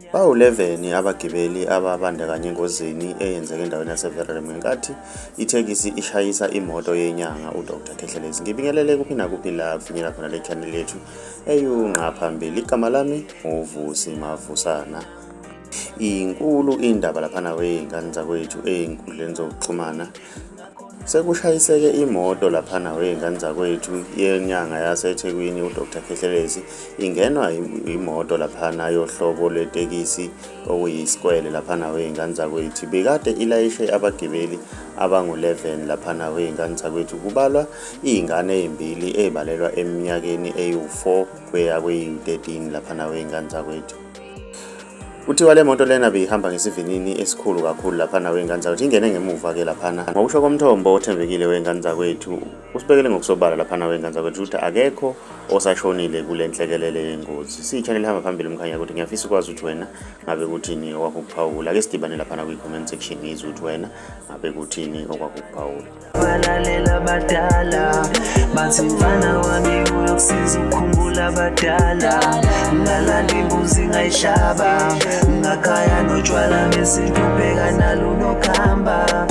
Bawu-11 abagibeli ababandakanya engozini eyenzeke endaweni yaseVerulam ngenkathi ithekisi ishayisa imoto yenyanga uDr Khehlelezi. Ngibingelele kuphi nakuphi la kufinyela khona le channel yethu eyungqa phambili. Igama lami uVusi Mavusana. Inkulu indaba laphana wey'ngane zakwethu ey'nkundleni zokuxhumana. Sekushayiseke imoto laphana wey'ngane zakwethu yenyanga yaseThekwini uDr Khehlelezi, ingenwa imoto laphana yohlobo lwetekisi okuyisikwele laphana wey'ngane zakwethu. Bekade ilayishe abagibeli abangu-11 laphana wey'ngane zakwethu, kubalwa iy'ngane ey'mbili ey'balelwa eminyakeni eyu-4 kuya kweyu-13 laphana wey'ngane zakwethu. Kuthiwa le moto lena beyihamba ngesivinini esikhulu kakhulu laphana wey'ngane zakwethu, ingene ngemuva-ke laphana. Ngokusho komthombo othembekile wey'ngane zakwethu, usibekele ngokusobala laphana wey'ngane zakwethu ukuthi akekho osashonile kule nhlekelele yengozi. Siyi-channel ihamba phambili umkhanya ukuthi ngiyafisa ukwazi ukuthi wena ngabe kuthini okwakukuphawula. Ake sidibane laphana kwi-comment section ngizwe ukuthi wena ngabe kuthini okwakukuphawula. Balalela abadala bathi mfana wami uyokusiza ukukhumbula abadala, ngalanda imbuzi ngayihlaba ngakhaya notshwala besintu ubheka nalo nokuhamba.